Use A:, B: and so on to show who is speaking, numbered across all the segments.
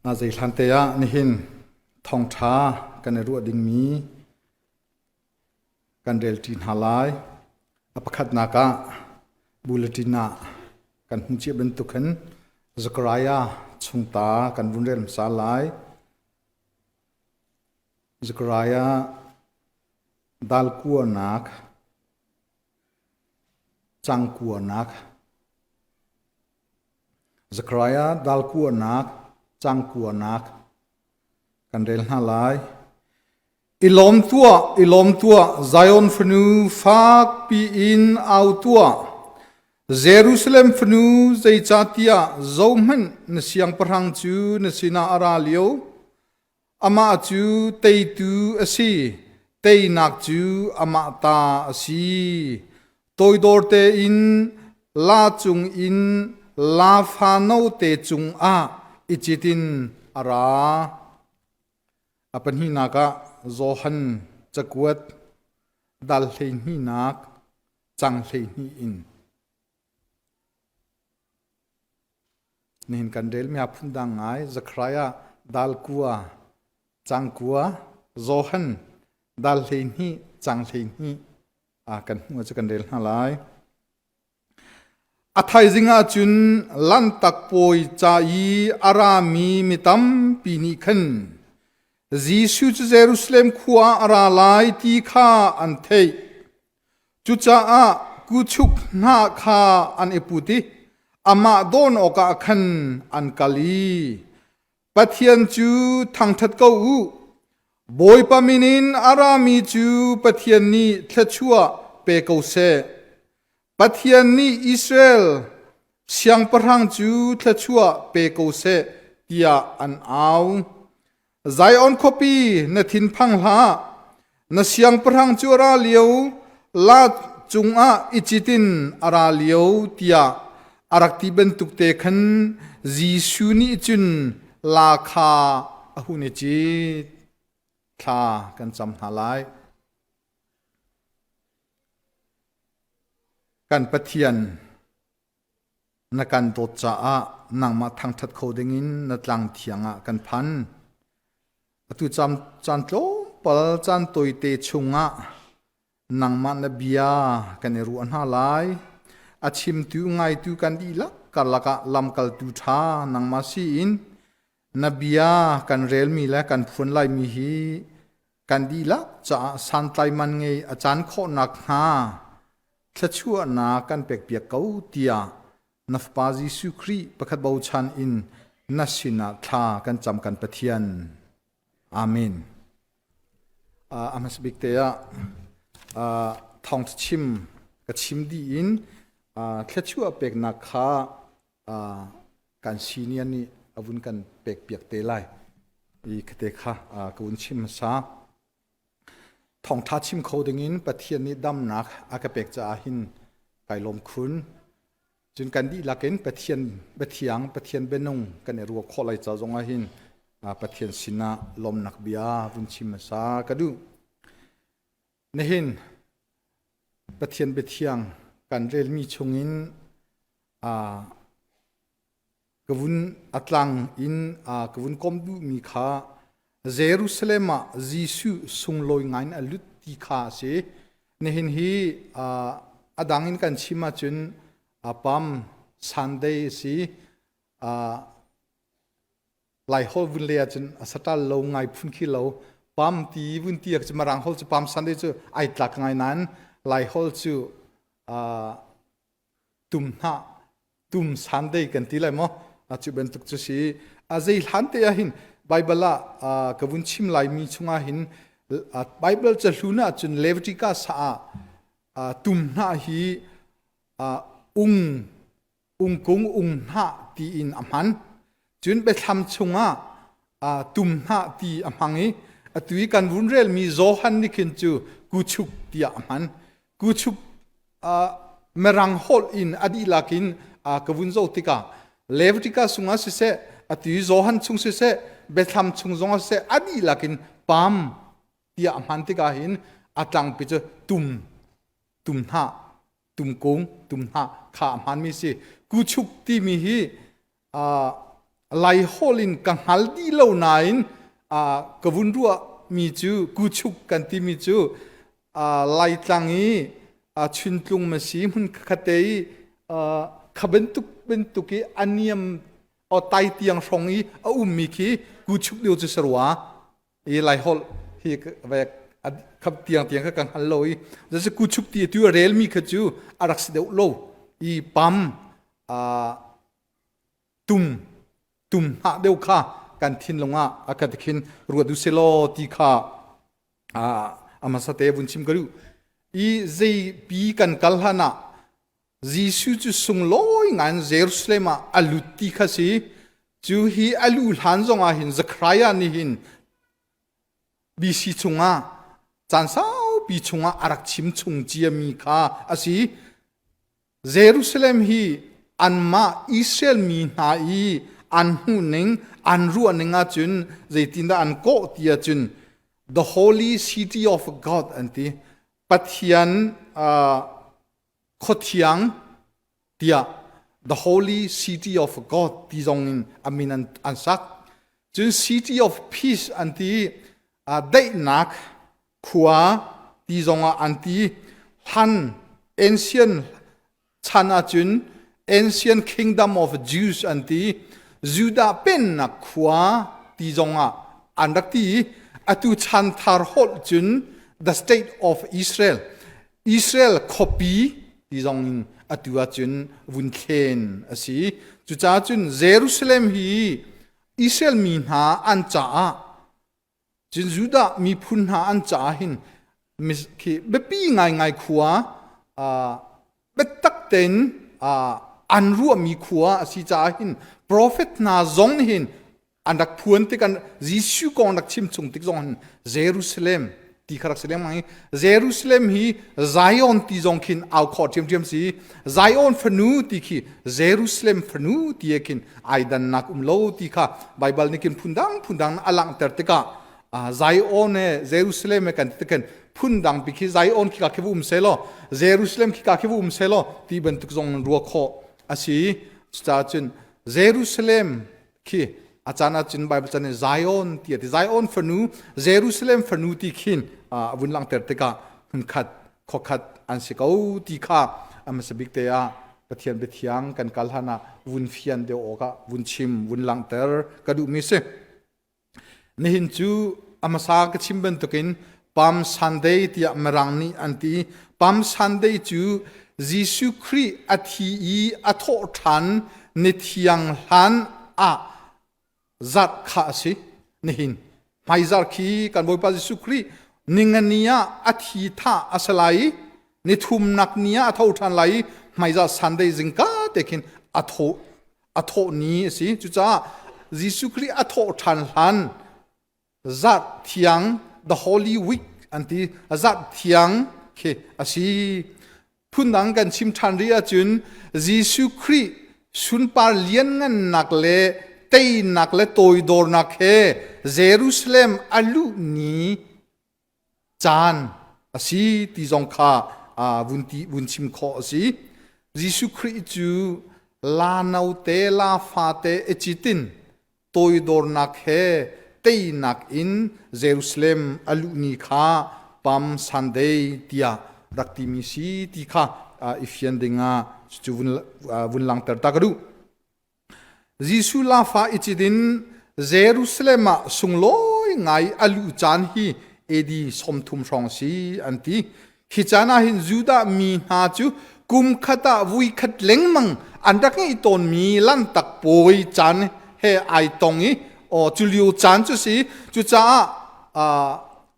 A: Zeihlan te ah nihin thawngṭha kan i ruah dingmi kan relṭi hna lai. A pakhatnak ah bulletin ah kan hmuh cia bantuk hin Zechariah chungta kan vun rel hmasa lai. Zechariah dal kuanak cang kuanak Zechariah dal kuanak cang kuanak kan rel hna lai. I lawm tuah, i lawm tuah, Zion fanu fakpi in au tuah. Jerusalem fanu zeicahtiah zohhmanh na siangpahrang cu na sinah a ra lio. Amah cu teitu a si, teinak cu amah ta a si. Toidor tein la cungin la fa note cungah i cit in a ra. A pahnihnak ah Johan cakuat dal hleihnihnak cang 12 in. Nihin kan relmi ah phundang ngai Zekhariah dal kua cang kua Johan dal 12 cang 12 ah kan hmuh cu kan rel hna lai. A thaizing ah cun Lanhtak Puai ca i a rami mi tampi nih khan Jesuh cu Jerusalem khua ah a ra lai ti kha an theih. Cucaah kuchuk hnah kha an i put i amah dawn awkah khan an kal i, Pathian cu thangṭhat ko u! Bawipa min in a rami cu Pathian nih thluachuah pe ko seh. Pathian nih Israel siangpahrang cu thluachuah pe ko seh, tiah an au. Zion khuapi na thinphang hlah, na siangpahrang cu a ra lio, la cungah i cit in a ra lio tiah a rak ti bantuk te khan Jesuh nih cun la kha a hun i cit. Thla kan cam hna lai. Kan Pathian Na kan dawt caah nangmah thangṭhat kho dingin na tlang thiang ah kan phan. Atu caan, caan tlawmpal caan tawite chungah nangmah na bia kan i ruah hna lai. A chimtu ngaitu kan dihlak karlak ah lamkaltu ṭha nangmah si in na bia kan relmi le kan phuan laimi hi kan dihlak caah santlai man ngei a caan khawh nakhnga thluachuahnak kan pekpiak ko tiah na Fapa Jesuh Khrih pakhat bochan in na sinah thla kan cam kan Pathian. Amen. Uh, a hmasa bik te ah uh, thawng chim ka chim dih in uh, thluachuah peknak kha uh, kan senior nih a vun kan pekpiak te lai. I khate kha uh, ka vun chim hmasa. Thawngṭha chim kho dingin Pathian nih damnak a ka pek caah hin kai lawm khun. Cun kan dihlak in Pathian biathiang, Pathian bianung kan i ruah khawh lai ca zongah hin Pathian sinah lawmnak bia vun chim hmasa ka duh. Nihin Pathian biathiang kan relmi chungin ka vun a tlang in ka vun kom duhmi kha Jerusalem ah Jesuh sunglawi ngai in a lut ti kha a si. Nihin hi a dang in kan chim ahcun Palm Sunday a si. Laiholh vun le ahcun a saṭal lo ngai phun khi lo. Palm ti vun ti cu Mirang holh cu Palm Sunday cu ai tlak ngai nain Laiholh cu tum hnah tum Sunday kan ti lai maw cu bantuk cu si a zei hlan te ah hin Bible ah ka vun chim lai mi chungah hin Bible ca hlun ah cun Leviticus ah tum hnah hi ung ungkung ung hnah ti in a hman cun biathlam chungah tum hnah ti a hmang i atu i kan vun relmi Johan nih khin cu kuchuk tiah a hman kuchuk Mirang holh in a dihlak in ka vun zoh tikah Leviticus chungah siseh atu i Johan chung siseh Biathlam chung zongah siseh a dihlak in palm tiah a hman tikah hin a tlangpi cu tum tum hnah tumkung tum hnah kha a hmanmi si kuchuk timi hi. Laiholh in ka hngal dih lo nain ka vun ruah mi cu kuchuk kan timi cu Laitlang i chuntlung ma si hmun khatte i kha bantuk bantuk i a niam tai tiang hrawng i a ummi khi kuchuk deuh cu si rua. I Laiholh hi ve khap tiang tiang kha ka hngal lo i zasi kuchuk ti tu a relmi kha cu a rak si deuh lo i pam tum tum hnah deuh kha kan thinlung ah a ka khin ruat u selaw ti kha a hmasa te vun chim ka duh i zei pi kan kal hlan ah Jesuh cu sunglawi ngai in Jerusalem ah a lut ti kha si. Cu hi a luh hlan zong ah hin Zechariah nih hin BC chungah caan saupi chungah a rak chim chung ciami kha a si. Jerusalem hi anmah Israel mi hna i an hmuhning, an ruahning ahcun zeitindah an kawh ti ahcun the holy city of God an ti. Pathian uh, khuathiang tiah the holy city of God ti zong in a min an, an sak. Cun city of peace an ti uh, daihnak khua ti zong ah an ti. Hlan ancient chan ahcun ancient kingdom of Jews an ti. Judah pennak khua ti zong ah an rak ti. Atu chan thar holh cun the state of Israel Israel khuapi ti zong in atu ahcun vun thlen a si. Cucaah cun Jerusalem hi Israel mi hna an caah cun Judah miphun hna an caah hin khi biapi ngaingai khua biatak tein an ruahmi khua a si caah hin profet hna zong nih hin an rak phuan tik an Jesuh kong rak chim chung tik zong hin Jerusalem ti kha rak si lengmang i Jerusalem hi Zion ti zong khin au khawh ṭhiamṭhiam si. Zion fanu ti khi Jerusalem fanu ti khin ai dannak um lo ti kha Bible nih khin phundang phundang a langhter tikah Zion he Jerusalem he kan ti khin phundang pi khi Zion khi ka khi um se law Jerusalem khi ka khi um se law ti bantuk zong rua khawh a si. Cucaah cun Jerusalem khi a caan ahcun Bible chan in Zion ti a ti. Zion fanu, Jerusalem fanu ti khin a vun langhter tikah hmunkhat khuakhat an si ko ti kha a hmasa bik te ah Pathian biathiang kan kal hlan ah vun fian deuh awk ah vun chim vun langhter ka duhmi si. Nihin cu a hmasa ka chim bantukin Palm Sunday tiah Mirang nih an ti. Palm Sunday cu Jesuh Khrih a thi i a thawh ṭhan ni thiang hlan ah zarh kha a si. Nihin hmaizarh khi kan Bawipa Jesuh Khrih ningani ah a thi thah a si lai i nithumnak ni ah a tho ṭhan lai i hmaizarh Sunday zingka te khin a thawh a thawh ni a si. Cucaah Jesuh Khrih a thawh ṭhan hlan zarh thiang the Holy Week an ti zarh thiang khi a si. Phundang kan chim ṭhan rih ahcun Jesuh Khrih sunpar lianngannak le teinak le toidornak he Jerusalem a luh ni caan a si ti zong kha vun ti vun chim khawh a si. Jesuh Khrih cu la note la fate e citin toidornak he teinak in Jerusalem a luh ni kha Palm Sunday tiah rak timi si ti kha i fian dingah cu vun, vun langter ta ka duh. Jesuh lafa i cit in Jerusalem ah sunglawi ngai a luh caan hi AD 30 hrawng si an ti. Hi caan ah hin Judah mi hna cu kum khat ah vui khat lengmang an rak ngeih tawnmi lanhtak puai caan he ai tong i aw cu lio caan cu si. Cucaah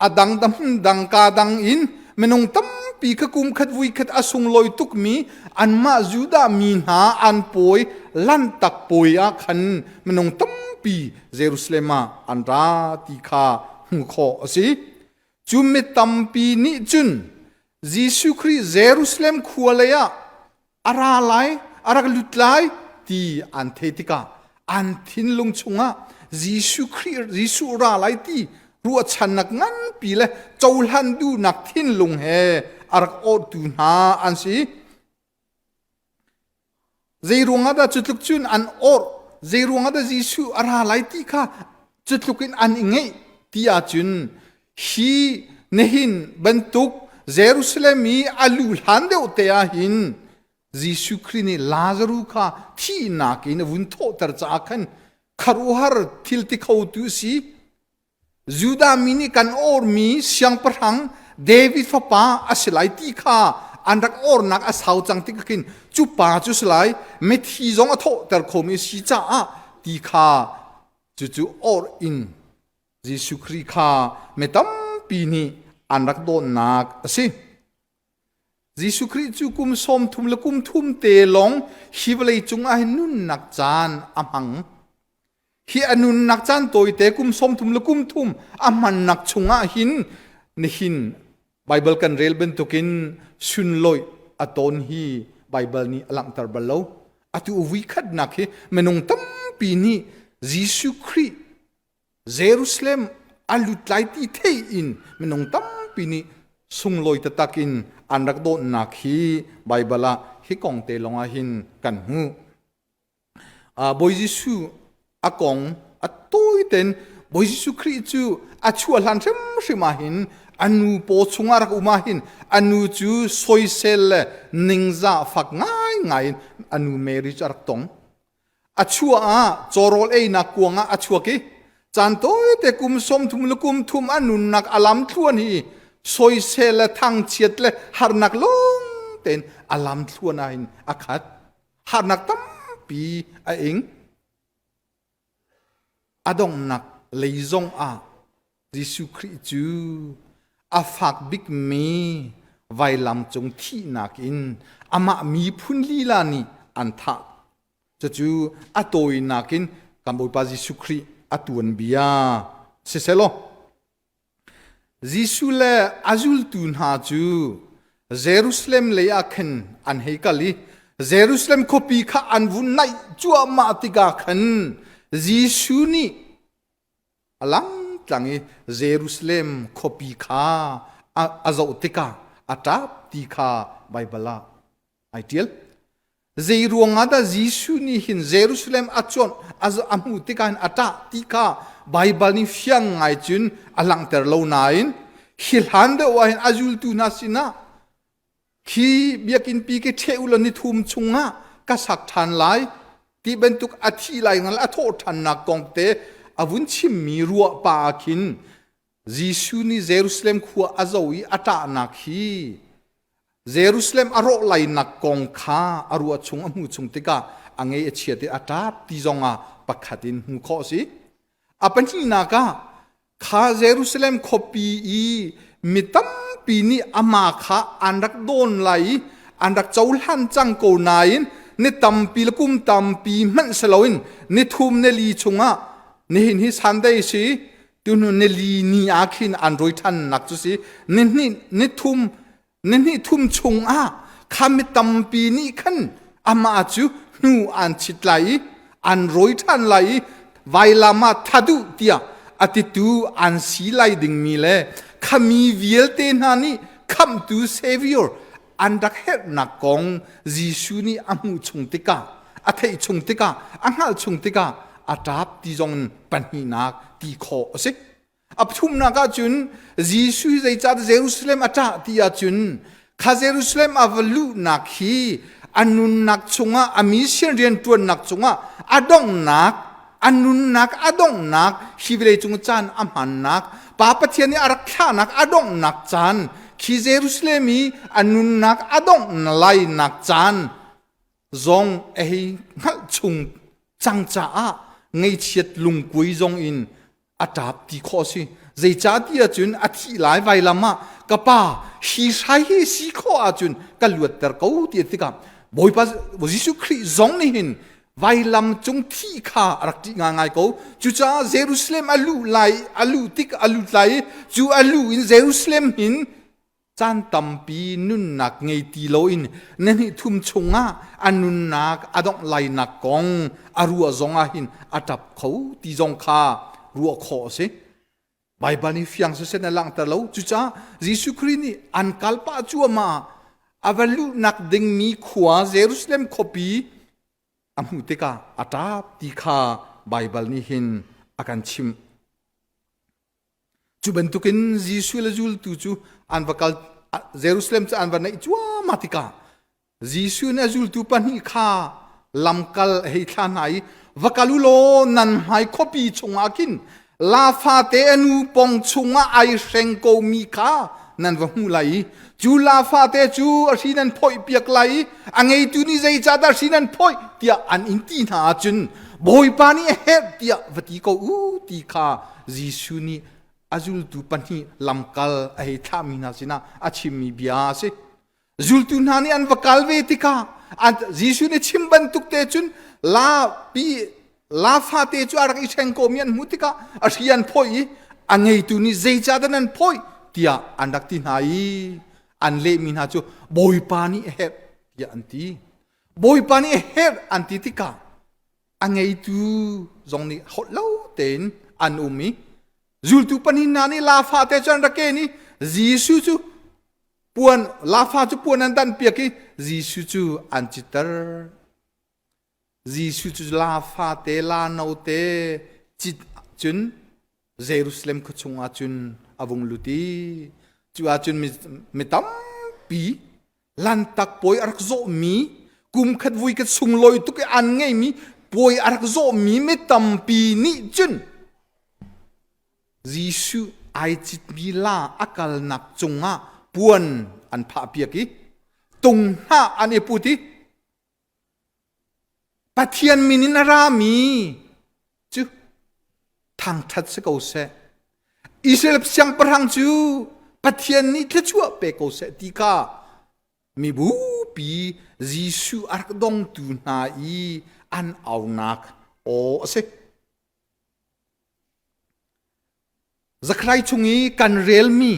A: a dang dang dang ka dang in minung tampi kha kum khat vui khat a sunglawi tukmi anmah Judah mi hna an pawi lanhtak pawi ah khan minung tampi Jerusalem ah an ra ti kha hmuh khawh a si. Cu mi tampi nih cun Jesuh Khrih Jerusalem khua lei ah a ra lai, a rak lut lai ti an theih tikah an thinlung chungah Jesuh Khrih Jesuh ra lai ti ruahchannak nganpi le cohlan duhnak thinlung he a rak awhtu hna an si. Zei ruangah dah cu tluk cun an awrh? Zei ruangah dah Jesuh a ra lai ti kha cu tluk in an i ngeih ti ahcun hi nihin bantuk Jerusalem i a lu hlan deuh te ah hin Jesuh Khrih nih Lazaru kha thihnak in a vun thawhter caah khan khuaruahhar thil ti khotu a si. Judah mi nih kan ormi siangpahrang David fapa a si lai ti kha an rak ornak a sau cang tik khin cu pa cu si lai mithi zong a thawhter khomi si caah ti kha cucu or in Jesuh Khrih kha mi tampi nih an rak dawnnak a si. Jesuh Khrih cu kum 30 le kum thum te lawng hi vawlei cung ah hin nunnak caan a hmang. Hi a nunnak caan tawite kum 30 le kum thum a hmannak chungah hin nihin Baibal kan rel bantukin sunlawih a tawn hi Baibal nih a langhter bal lo. Atu vui khatnak hi minung tampi nih Jesuh Khrih Jerusalem a lut lai ti thei in minung tampi nih sunglawi taktak in an rak dawtnak hi Baibal ah hi kong te lawngah hin kan hmuh. Bawi Jesuh a kong a tawi ten Bawi Jesuh Khrih cu a chuah hlan hrimhrim ah hin a nu paw chungah rak um ah hin a nu cu soisel le ningzah fak ngaingai in a nu Mary cu a rak tong. A chuah ah cawrawl einak kuang ah a chuak i caan tawite kum 30 le kum thum a nunnak a lamthluan hi soisel le thangchiat le harnak lawng tein a lamthluan ah hin a khat. Harnak tampi a ing. A donghnak lei zong ah Jesuh Khrih cu a fak bikmi vailam cung thihnak in amah miphun lila nih an thah. Cucu a tawinak in kan Bawipa Jesuh Khrih a tuanbia siselaw Jesuh le a zultu hna cu Jerusalem lei ah khan an hei kal i Jerusalem khuapi kha an vun naih cuahmah tikah khan Jesuh nih A langtlang i Jerusalem khuapi kha a zoh tikah a ṭap ti kha Baibal ah ai ṭial. Zei ruangah dah Jesuh nih hin Jerusalem a cuanh a hmuh tikah hin a ṭah ti kha Baibal nih fiang ngai cun a langhter lo nain hi hlan deuh ah hin a zultu hna sinah Khi biakinn pi khi ṭheh u law ni thum chungah ka sak ṭhan lai ti bantuk a thih lai ngal a thawh ṭhannak kong te a vun chimmi ruah pa ah khin Jesuh nih Jerusalem khua a zoh i a ṭahnak hi Jerusalem a rawh lainak kong kha a ruah chung a hmuh chung tikah a ngei a chiat i a ṭap ti zongah pakhat in hmuh khawh a si. A pahnihnak ah Kha Jerusalem khuapi i mi tampi nih amah kha an rak dawn lai i an rak cohlan cang ko nain ni tampi le kum tampi hmanh si loin ni thum ni li chungah nihin hi Sunday si tuhnu ni li ni ah khin an roi ṭhannak cu si ni hnih ni thum ni hnih thum chungah kha mi tampi nih khan amah cu hnu an chit lai i an rawi ṭhan lai i vailam ah tha duh tiah a titu an si lai dingmi le khami vialte hna nih khamhtu Savior an rak herhnak kong Jesuh nih a hmuh chung tikah a theih chung tikah a hngalh chung tikah a ṭap ti zong in pahnihnak ti khawh a si. A pathumnak ahcun Jesuh hi zeicah Jerusalem a ṭah ti ahcun kha Jerusalem a va luhnak hi a nunnak chungah a mission rianṭuannak chungah a donghnak a nunnak a donghnak hi vawlei cung caan a hmannak Pa Pathian nih a rak thlahnak a donghnak caan khi Jerusalem i a nunnak a dongh lainak caan zong a hei hngalh chung cang caah ngeichiat lungkuai zong in a ṭap ti khawh a si. Zeicahtiah ahcun a thih lai vailam ah ka pa hi hrai hi si khawh ahcun ka luatter ko ti tikah Bawipa Jesuh Khrih zong nih hin vailam cung thih kha a rak ṭih ngaingai ko. Cucaah Jerusalem a luh lai a luh tik a lut lai i cu a luh in Jerusalem hin caan tampi nunnak ngei ti loin na hnih thum chungah a nunnak a dongh lainak kong a ruah zongah hin a ṭap kho ti zong kha ruah khawh a si. Baibal nih fiang siseh na langhter lo. Cucaah Jesuh Khrih nih an kal pah cuahmah a va luhnak dingmi khua Jerusalem khuapi. a hmuh tikah a ṭap ti kha Baibal nih hin a kan chimh. Cu bantukin Jesuh le zultu cu an va kal Jerusalem cu an va naih cuahmah tikah Jesuh nih a zultu pahnih kha lamkal a hei thlah hna i va kal u law nan hmai khuapi chungah khin la fate a nu pong chungah ai hreng komi kha nan va hmuh lai i cu la fate cu a hri nan phoih piak lai i a ngeitu nih zeicahdah hri nan phoih tiah an in ti hna ahcun Bawipa nih a herh tiah va ti ko u ti kha Jesuh nih a zultu pahnih lamkal a hei thlahmi hna sinah a chimmi bia a si. Zultu hna nih an va kal ve tikah Jesuh nih chim bantuk te cun la pi la fate cu a rak i hreng komi an hmuh tikah a hri an phawih i a ngeitu nih zeicahdah nan phawih tiah an rak ti hna i an lehmi hna cu Bawipa nih a herh tiah an ti. Bawipa nih a herh an ti tikah a ngeitu zong nih holh lo tein an um i zultu pahnih hna nih la fate cu an rak ken i Jesuh cu puan lafa cu puan an dan piak i Jesuh cu an citter. Jesuh cu lafa te la no te cit cun Jerusalem khua chungah cun a vung lut i cu ahcun mi, mi tampi lantak puai a rak zawhmi kum khat vui khat sunglawi tuk i an ngeimi puai a rak zawhmi mi tampi nih cun Jesuh ai citmi la a kalnak cungah puan an phahpiak i tung hnah an i put i Pathian min in a rami cu thangṭhat si ko seh. Israel siangpahrang cu Pathian nih thluachuah pe ko seh ti kha mibupi Jesuh a rak dongtu hna i an aunak aw a si. Zakhrai chung i kan relmi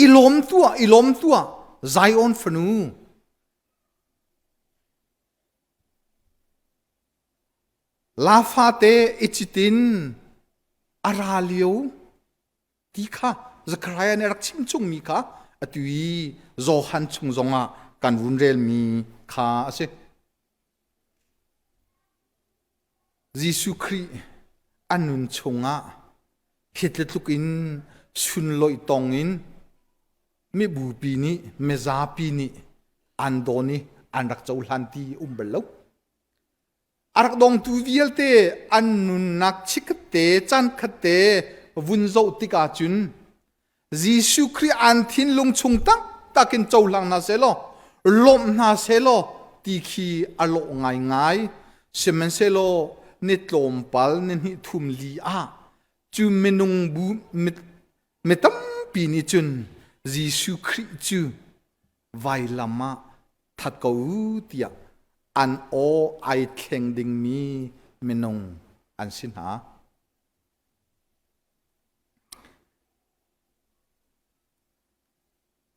A: i lawm tuah i lawm tuah Zion fanu La fate i citin a ra lio ti kha Zechariah nih a rak chim chungmi kha atu i Johan chung zongah kan vun relmi kha a si. Jesuh Khrih a nun chungah hi tluk in sunlawih tong in mibupi nih mizapi nih an dawn i an rak cohlan ti um bal lo. A rak dongtu vialte an nunnak chikkhatte caan khatte vun zoh tikah cun Jesuh Khrih an thinlung chung taktak in cohlang hna sehlaw lawmh hna sehlaw ti khi a lawh ngaingai. Sihmanhsehlaw ni tlawmpal ni hnih thum li ah cu minung bu mi tampi nih cun Jesuh Khrih cu vailam ah that ko u tiah an aw ai thleng dingmi minung an si hna.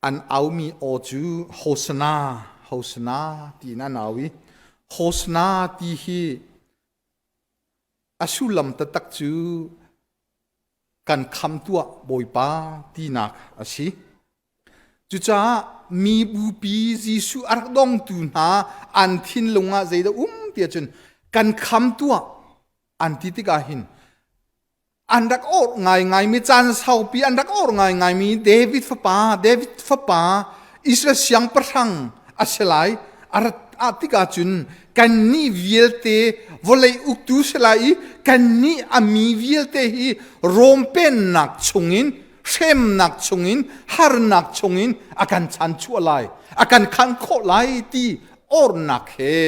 A: An aumi aw cu Hosana, Hosana tiin an au i Hosana ti hi a sullam taktak cu kan kham tuah Bawipa tinak a si. Cucaah mi bupi Jesuh a rak dongtu hna an thinlung ah zeidah um ti ahcun kan kham tuah an ti tikah hin an rak awrh ngaingaimi caan saupi an rak awrh ngaingaimi David fapa David fapa Israel siangpahrang a si lai a rat ah tikah cun kannih vialte vawlei uktu si lai i kannih a mi vialte hi Rom pennak chungin hremnak chungin harnak chungin a kan chanchuah lai a kan khan khawh lai ti ornak he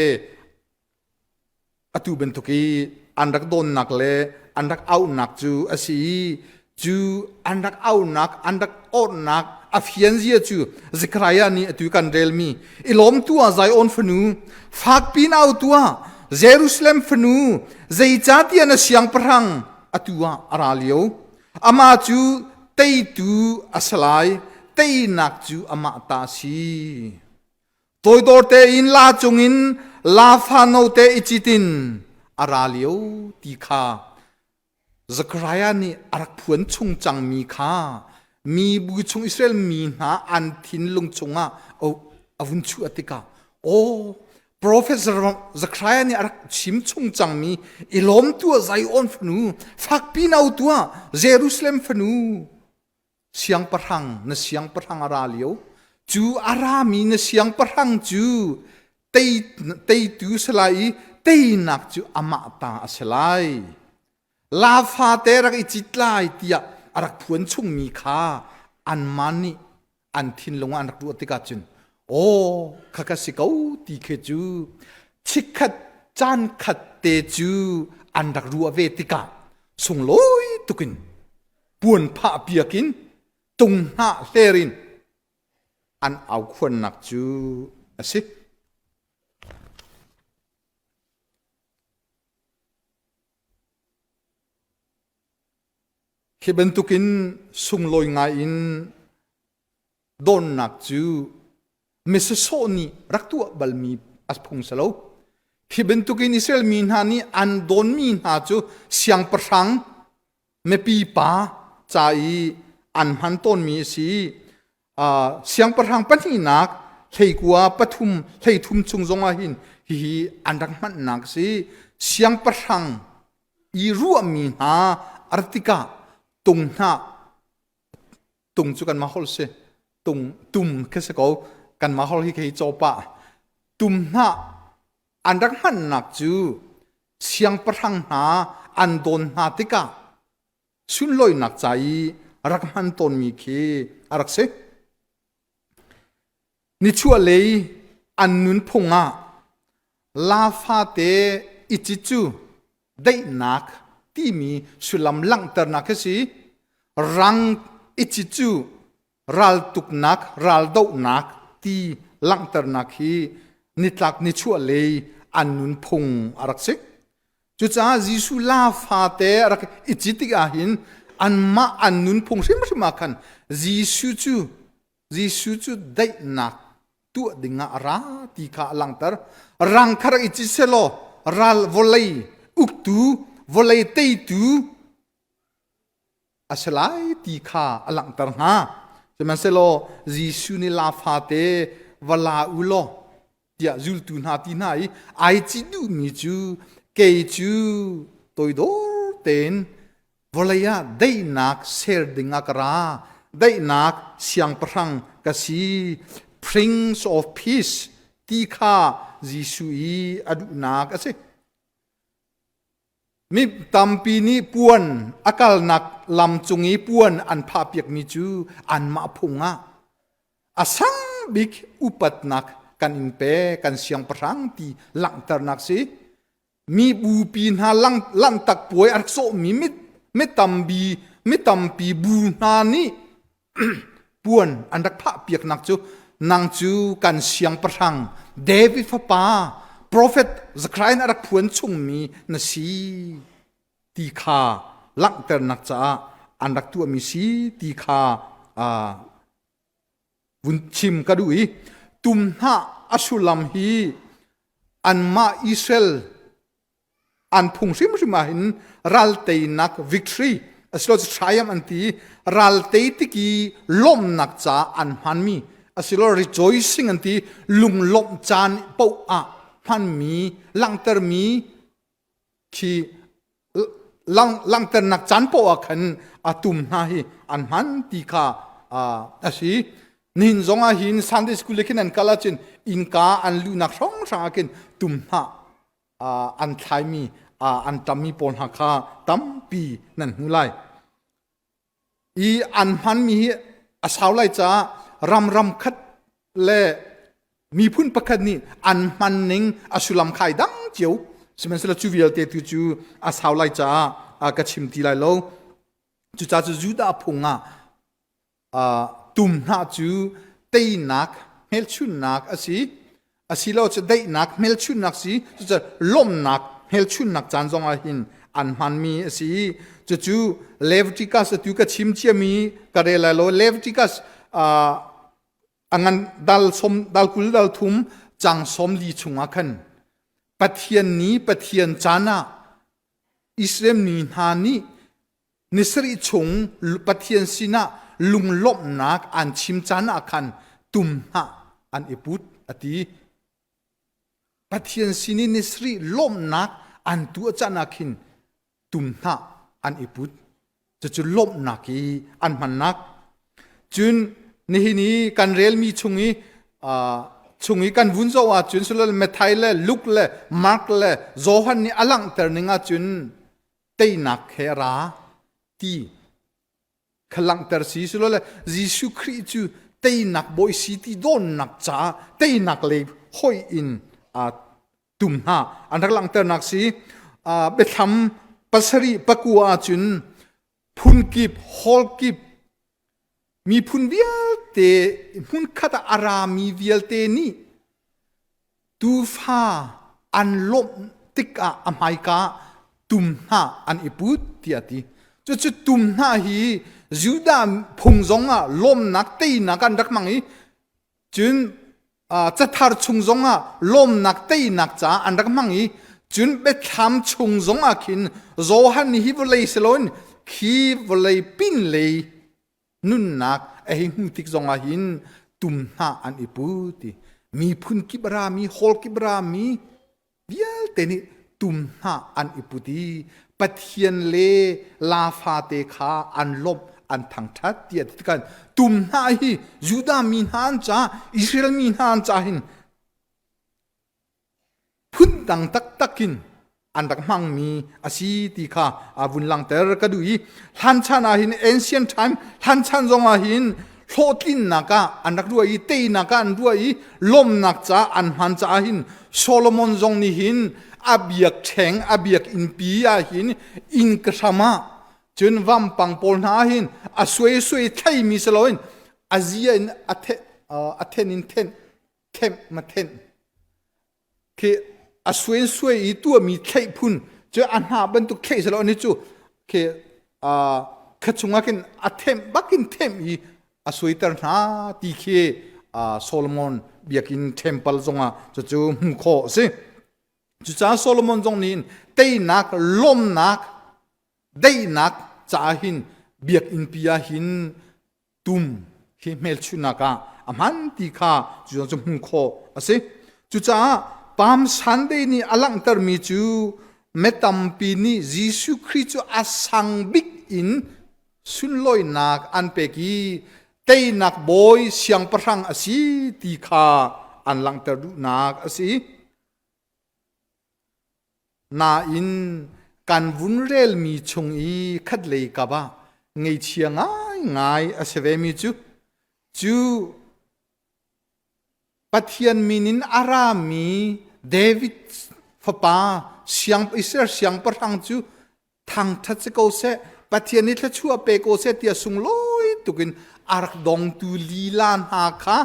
A: Atu bantuk i an rak dawnnak le an rak auhnak cu a si i cu an rak auhnak an rak orhnak a fian zia cu Zekhariah nih atu kan relmi i lawm tuah Zion fanu fakpi in au tuah Jerusalem fanu zeicahtiah na siangpahrang atu ah a ra lio amah cu teitu a si lai teinak cu amah ta a si Toidor tein la cungin lafa note i cit in a ra lio ti kha Zekhariah nih a rak phuan chung cangmi kha mibu chung Israel mi hna an thinlung chungah a vun chuah tikah aw! Profet Zechariah nih a rak chim chung cangmi i lawm tuah Zion fanu, fakpi nau tuah Jerusalem fanu, siangpahrang na siangpahrang a ra lio. Cu a rami na siangpahrang cu tei, teitu si lai i teinak cu amah ta a si lai. La fate rak i cit lai tiah a rak phuan chungmi kha anmah nih an thinlung ah an rak ruah tikah cun aw khakha si ko ti khi cu chikkhat caan khat te cu an rak ruah ve tikah sunglawi tukin puan phah piak in tung hnah hler in an aukhuannak cu a si. Hi bantukin sunglawi ngai in dawnnak cu misasawh nih rak tuah balmi a phung si lo. Hi bantukin Israel mi hna nih an dawnmi hna cu siangpahrang mipi pa ca i an hman tawnmi a si. Uh, siangpahrang pahnihnak hleikua pathum hleithum chung zongah hin hihi an rak hmannak si. Siangpahrang i ruahmi hna artikah tung hna tung cu kanmah holh si tung tum khi si ko kanmah holh hi khi cawpa tum hna an rak hmannak cu siangpahrang hna an dawn hna tikah sunlawinak ca i rak hman tawnmi khi a rak si. Nichuahlei an nunphung ah la fate i cit cu daihnak timi sullam langhternak khi si. Rang i cit cu raltuknak, raldohnak ti langhternak hi nitlak nichuahlei an nunphung a rak si. Cucaah Jesuh la fate a rak i cit tik ahhin anmah an nunphung hrimhrim ah khan Jesuh cu Jesuh cu daihnak tuah ding ah a ra ti kha a langhter. Rang kha rak i cit selaw ral vawlei uktu, vawlei teitu a si lai ti kha a langhter hnga. Sihmanhsehlaw Jesuh nih la fate va la u law tiah zultu hna ti hna i ai cit duhmi cu kei cu toidor tein vawlei ah daihnak ser ding ah ka ra daihnak siangpahrang ka si Prince of Peace ti kha Jesuh i a duhnak a si. Mi tampi nih puan a kalnak lam cung i puan an phahpiakmi cu anmah phung ah a sang bik upatnak kan in pe kan siangpahrang ti langhternak si. Mi bupi hna lanhtak puai a rak sawhmi mi tambi mi tampi bu hna nih puan an rak phahpiaknak cu nang cu kan siangpahrang David fapa profet Zechariah a rak phuan chungmi na si ti kha langhternak caah an rak tuahmi si ti kha vun chim ka duh i tum hnah a sullam hi anmah Israel an phung hrimhrim ah hin ral teinak victory asilo cu triumph an ti ral tei tiki lawmhnak ca an hmanmi asilo rejoicing an ti lunglawmh caan paoh ah hmanmi langhtermi khi langhternak caan paoh ah khan a tum hna hi an hman ti kha a si nihin zong ah hin Sunday school le khin an kal ahcun innka an luhnak hrawnghrang ah khin tum hna an thlaimi an ṭammi pawl hna kha tampi nan hmu lai. I an hmanmi hi a sau lai caah ram ram khat le miphun pakhat nih an hman ning a sullam khai dang cio sihmanhsehlaw cu vialte tu cu a sau lai caah ka chim ti lai lo. Cucaah cu Judah phung ah tum hna cu teinak hmelchunhnak a si asilo cu daihnak hmelchunhnak si cucu lawmhnak hmelchunhnak caan zong ah hin an hmanmi a si cucu Leviticus atu ka chim ciami ka rel lai lo Leviticus a ngan dal som dal 20 dal thum cang 40 chungah khan Pathian ni Pathian caan ah Israel mi hna nih Ni sarih chung Pathian sinah lunglawmhnak an chim caan ah khan tum hnah an i put a ti. Pathian sin i ni sarih lawmhnak an tuah caan ah khin tum hnah an i put. Cucu lawmhnak i an hmannak. Cun nihin i kan relmi chung i chung i kan vun zoh ahcun sulal Matthai le Luke le Mark le Johan nih a langhter ning ahcun teinak he a ra ti kha langhter si silole Jesuh Khrih cu teinak bawi si ti dawnnak caah teinak lei hoi in tum hna an rak langhternak si. Biathlam 7:9 ahcun phunkip hawlkip miphun vialte hmunkhat ah a rami vialte nih Tuufa an lawmh tikah a hmaika ah tum hna an i put tiah a ti. Cucu tum hna hi Judah phung zongah lawmnak teinak an rak hmang i cun cathar chung zongah lawmnak teinak caah an rak hmang i cun biathlam chung zongah khin Johan nih hi vawlei si loin khi vawlei pinlei nunnak a hei hmu tik zongah hin tum hna an i pu ti. Miphun kip rami hall kip rami vialte nih tum hna an i put i Pathian le la fate kha an lawmh an thangthat tiah ti kan tum hna hi Judah mi hna an ca Israel mi hna an ca hin phundang taktak in an rak hmangmi a si ti kha a vun langhter ka duh i hlanchan ah hin, ancient time, hlanchan zong ah hin hlawhtlinnak ah an rak ruah i teinak ah an ruah i lawmnak caah an hman caah hin Solomon zong nih hin a biakṭheng a biakinnpi ah hin inn ka hram ah cun vampang pawl hna ah hin a suai suai thlaimi si loin a zia in a then in then themh ma thenh khi a suen suai i tuahmi thlaih phun cu a hna bantuk thlaih selo ni cu khi kha chungah khin a themh bakin themh i a suaiter hna ti khi Solomon biakinn temple zongah cucu hmuh khawh a si. Cucaah Solomon zong nih teinak lawmnak daihnak caah hin biakinn pi ah hin tum hi hmelchunhnak ah a hman ti kha cu cu hmuh khawh a si. Cucaah Palm Sunday nih a langhtermi cu metampi nih Jesuh Khrih cu a sang bik in sunlawinak an pek i teinak bawi siangpahrang a si ti kha an langhter duhnak a si. Nain kan vun relmi chung i khatlei kap ah ngeichia ngaingai a si vemi cu cu Pathian min in a rami David fapa siang Israel siangpahrang cu thangṭhat si ko seh, Pathian nih thluachuah pe ko seh tiah sunglawi tukin a rak dongtu lila hna kha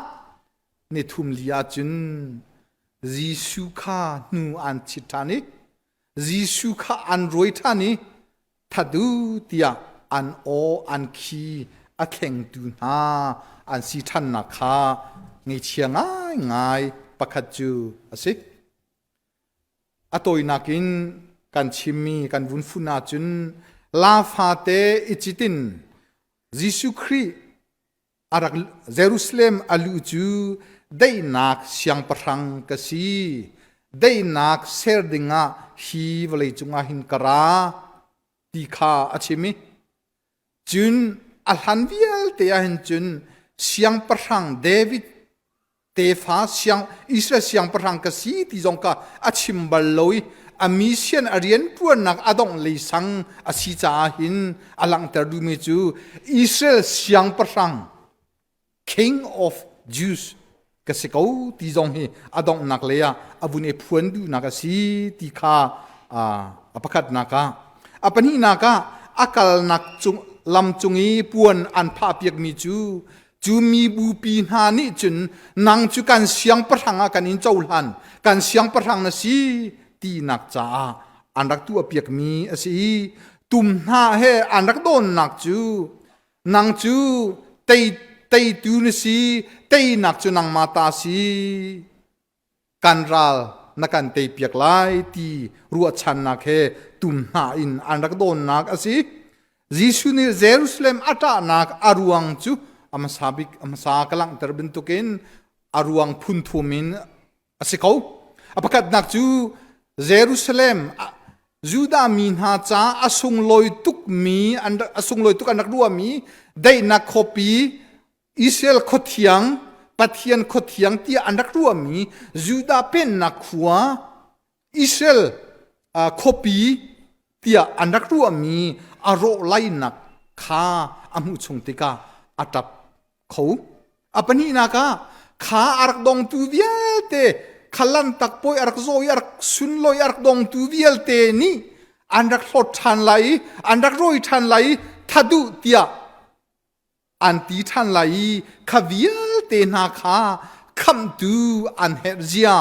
A: ni thum li ahcun Jesuh kha hnu an chit ṭhan i Jesuh kha an rawi ṭhan i that u tiah an aw an khi a thlengtu hna an si ṭhannak kha ngeichia ngaingai pakhat cu a si. A tawinak in kan chimmi kan vun fun ahcun la fate i citin Jesuh Khrih a rak Jerusalem a luh cu daihnak siangpahrang ka si, daihnak ser dingah hi vawlei cungah hin ka ra ti kha a chim i cun a hlan vialte ah hin cun siangpahrang David tefa siang Israel siangpahrang ka si ti zong kha a chim bal lo i a mission a rianṭuannak a dongh lei sang a si caah hin a langhter duhmi cu Israel siangpahrang, King of Jews ka si ko ti zong hi a donghnak lei ah a vun i phuan duhnak a si ti kha a pakhatnak ah. A pahnihnak ah a kalnak cung lam cung i puan an phahpiakmi cu Cu mibupi hna nih cun nang cu kan siangpahrang ah kan in cohlan, kan siangpahrang na si tinak caah an rak tuahpiakmi a si i tum hna he an rak dawnnak cu nang cu tei teitu na si, teinak cu nangmah ta si. Kan ral na kan teipiak lai ti ruahchannak he tum hna in an rak dawnnak a si. Jesuh nih Jerusalem a ṭahnak a ruang cu a hmasa bik a hmasa ka langhter bantukin a ruang phun thum in a si ko. A pakhatnak cu Jerusalem Judah mi hna ca a sunglawi tukmi an a sunglawi tuk an rak ruahmi daihnak khuapi Israel khuathiang Pathian khuathiang tiah an rak ruahmi Judah pennak khua Israel khuapi tiah an rak ruahmi a rawh lainak kha a hmuh chung tikah a ṭap kho. A pahnihnak ah kha a rak dongtu vialte kha lantak pawi a rak zaw i a rak sunlawi a rak dongtu vialte nih an rak hlawt ṭhan lai i an rak rawi ṭhan lai i thaduh tiah an ti ṭhan lai i kha vialte hna kha khamhtu an herh zia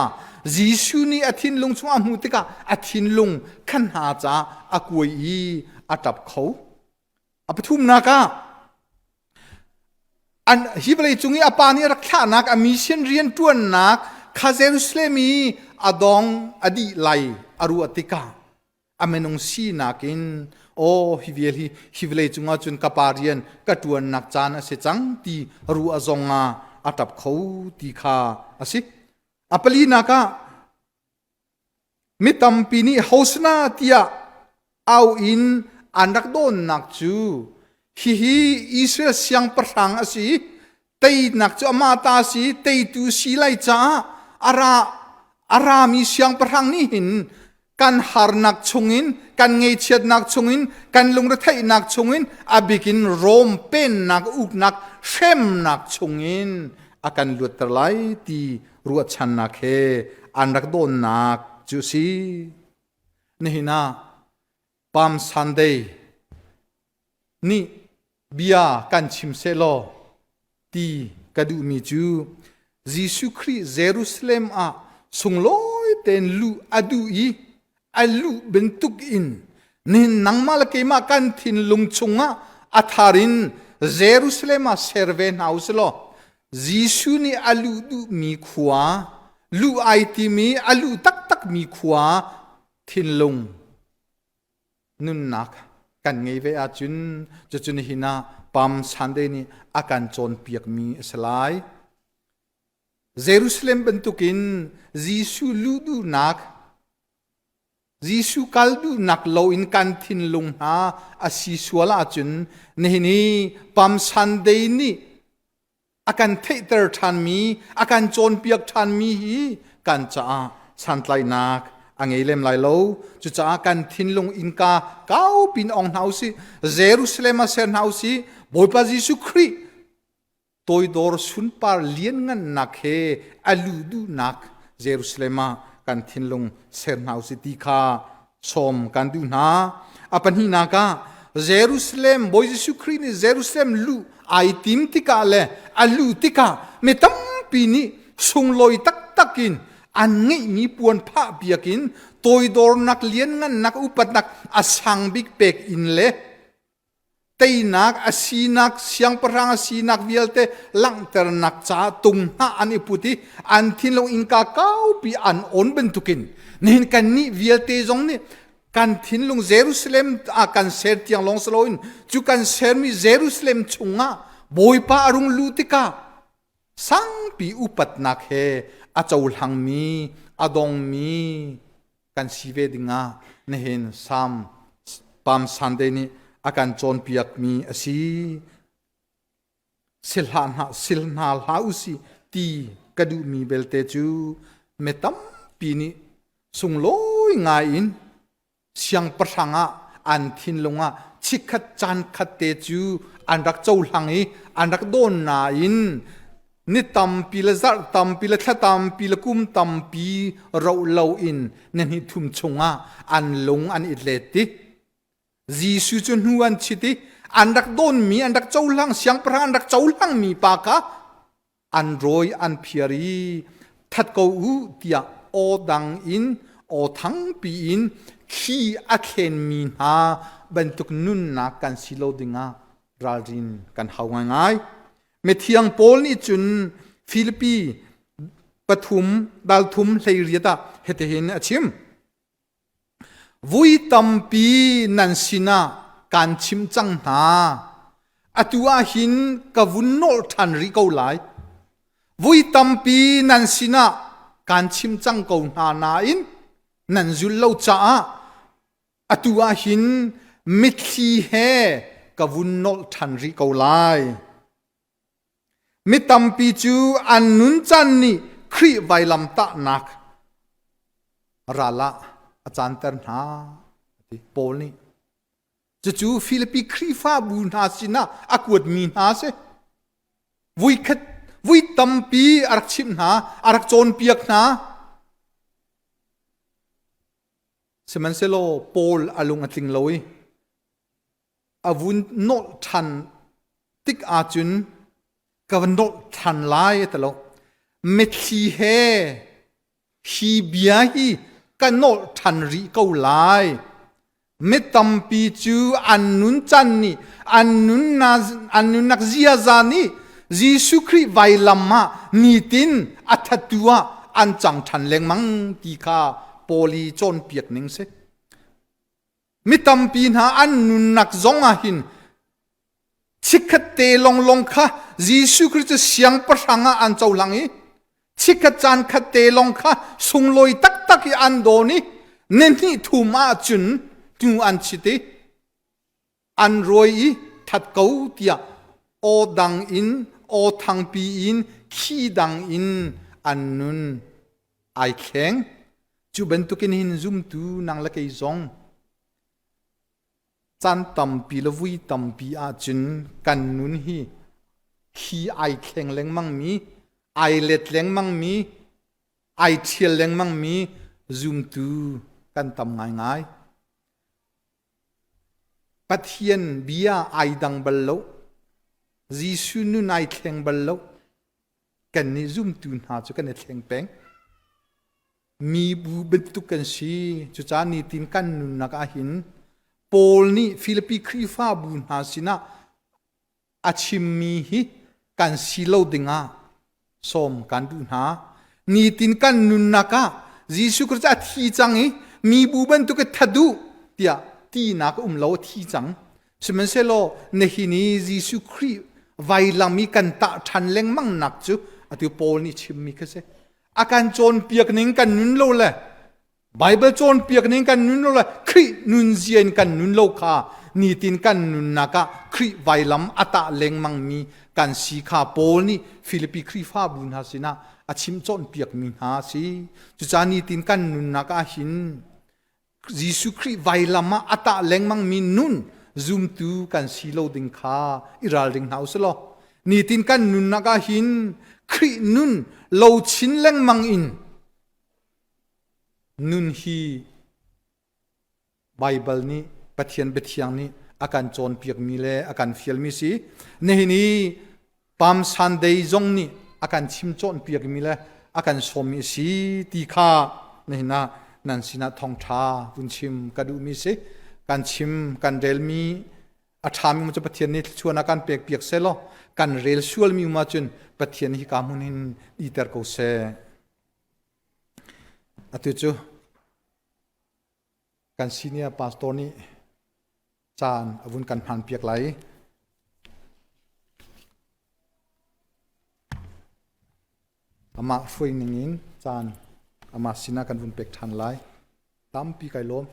A: Jesuh nih a thinlung chung a hmuh tikah a thinlung kha hna caah a kuai i a ṭap kho. A pathumnak ah an hi vawlei cung i a pa nih a rak thlahnak a mission rian ṭuannak kha Jerusalem i a dong a dih lai a ruah tikah a minung sinak in aw hi vial hi hi vawlei cungah cun ka pa rian ka ṭuannak caan a si cang ti ruah zong ah a ṭap kho ti kha a si. A palinak ah Mi tampi nih Hosana tiah au in an rak dawnnak cu hihi Israel siangpahrang a si, teinak cu amah ta a si, teitu si lai caah a ra a rami siangpahrang nih hin kan harnak chungin, kan ngeichiatnak chungin, kan lungretheihnak chungin, a bikin Rom pennak uknak hremnak chungin a kan luatter lai ti ruahchannak he an rak dawnnak cu a si. Nihin ah Palm Sunday nih bia kan chim sehlaw ti ka duhmi cu Jesuh Khrih Jerusalem ah sunglawi tein luh a duh i a luh bantuk in nihin nangmah le keimah kan thinlung chungah a thar in Jerusalem ah ser ve hna u sih law Jesuh nih a luh duhmi khua, luh ai timi a luh taktakmi khua thinlung nunnak kan ngei ve ahcun cucu nihin ah Palm Sunday nih a kan cawnpiakmi a si lai. Jerusalem bantukin Jesuh luh duhnak Jesuh kal duhnak loin kan thinlung hna a si sual ahcun nihin i Palm Sunday nih a kan theihter ṭhanmi, a kan cawnpiak ṭhanmi hi kan caah santlaihnak a ngei lem lai lo. Cucaah kan thinlung innka kaupi in ong hna usih. Jerusalem ah ser hna usih. Bawipa Jesuh Khrih toidor sunpar lianngannak he a luh duhnak Jerusalem ah kan thinlung ser hna usih ti kha sawm kan duh hna. A pahnihnak ah Jerusalem Bawi Jesuh Khrih nih Jerusalem luh ai tim tikah le a luh tikah mi tampi nih sunglawi taktak in an ngeihmi puan phah piak in toidornak lianngannak upatnak a sang bik pek in le teinak a sinak siangpahrang a sinak vialte langhternak caah tung hna an i put i an thinlung innka kaupi an on bantukin nihin kannih vialte zong nih kan thinlung Jerusalem ah kan ser tiang lawng si loin cu kan sermi Jerusalem chungah Bawipa a rung luh tikah sangpi upatnak he a cohlangmi a dongmi kan si ve dingah nihin Salm Palm Sunday nih a kan cawnpiakmi a si. Sil hlah sil hna hlah usih ti ka duhmi belte cu mi tampi nih sunglawi ngai in siangpahrang ah an thinlung ah chikkhat caan khat te cu an rak cohlang i an rak dawn nain ni tampi le zarh tampi le thla tampi le kum tampi roh loin ni hnih thum chungah an lung an i let i Jesuh cu hnu an chit i an rak dawnmi an rak cohlang siangpahrang an rak cohlangmi pa kha an rawi an phiar i that ko u tiah aw dang in aw thangpi in thli a thlenmi hna bantuk nunnak kan si lo dingah ralrin kan hau ngaingai. Mithiang Paul nih cun Filipi pathum dal thum 18 ah hitihin a chim. Vui tampi nan sinah kaan chimh cang hna. Atu ah hin ka vun nolh ṭhan rih ko lai. Vui tampi nan sinah. Kaan chim cang ko hna nain nan zul lo caah atu ah hin mitthli he ka vun nolh ṭhan rih ko lai. Mi tampi cu an nuncan nih Khrih vailamtahnak ral ah a canter hna, ti Paul nih. Cucu Filipi Khrihfabu hna sinah a kuatmi hna a si. Vuikhat vui tampi a rak chimh hna, a rak cawnpiak hna. Sihmanhsehlaw Paul a lung a tling lo i a vun nolh ṭhan tik ahcun ka va nolh ṭhan lai a ti lo. Mitthli he hi bia hi ka nolh ṭhan rih ko lai. Mi tampi cu an nuncan nih an nunnak ziaza nih Jesuh Khrih vailam ah nitin a thattu ah an cang ṭhan lengmang ti kha Paul i cawnpiak ning si. Mi tampi hna an nunnak zong ah hin chikkhat te longlong kha Jesuh Khrist cu siangpahrang ah an cohlang i chikkhat caan khat te long kha sunglawi taktak i an dawn i nihnih thum ahcun hnu an chit i an rawi i that ko tiah aw dang in aw thangpi in khi dang in an nun ai thleng. Cu bantukin hin zumtu nang le kei zong caan tampi le vui tampi ahcun kan nun hi khi ai thleng lengmangmi, ai let lengmangmi, ai ṭhial lengmangmi zumtu kan tam ngaingai. Pathian bia ai dang bal lo. Jesuh nun ai thleng bal lo. Kannih zumtu hna cu kan i thleng peng. Mibu bantuk kan si. Cucaah nitin kan nunnak ahhin Paul nih Filipi Khrihfabu hna sinah a chimmi hi kan si lo dingah sawm kan duh hna. Nitin kan nunnak ah Jesuh Christ a thi cang i mibu bantuk i thatuh tiah tinak um lo a thi cang. Sihmanhsehlaw nihin i Jesuh Khrih vailam i kan tah ṭhan lengmang nak cu atu Paul nih chimmi kha si. A kan cawnpiak ning kan nun lo le Baibal cawnpiak ning kan nun lo le Khrih nunzia in kan nun lo kha nitin kan nunnak ah Khrih vailam a tah lengmang mi kan si kha Paul nih Filipi Khrihfabu hna sinah a chim cawnpiak mi hna a si. Cucaah nitin kan nunnak ah hin Jesuh Khrih vailam ah a tah lengmangmi nun zumtu kan si lo ding kha i ralring hna u sih law nitin kan nunnak ah hin Khrih nun lo chin lengmang in nun hi Baibal nih Pathian biathiang nih a kan cawnpiakmi le a kan fialmi si. Nihin i Palm Sunday zong nih a kan chim cawnpiakmi le a kan sawmmi a si ti kha nihin ah nan sinah thawngṭha vun chim ka duhmi si. Kan chim kan relmi a ṭhami um cu Pathian nih thluachuah a kan pekpiak seh law kan rel sualmi um ahcun Pathian hi ka hmun hin iter ko seh. Atu cu kan senior pastor nih caan a vun kan hmanpiak lai. Amah hruai ning in caan amah sinah kan vun pek ṭhan lai. Tampi kai lawm.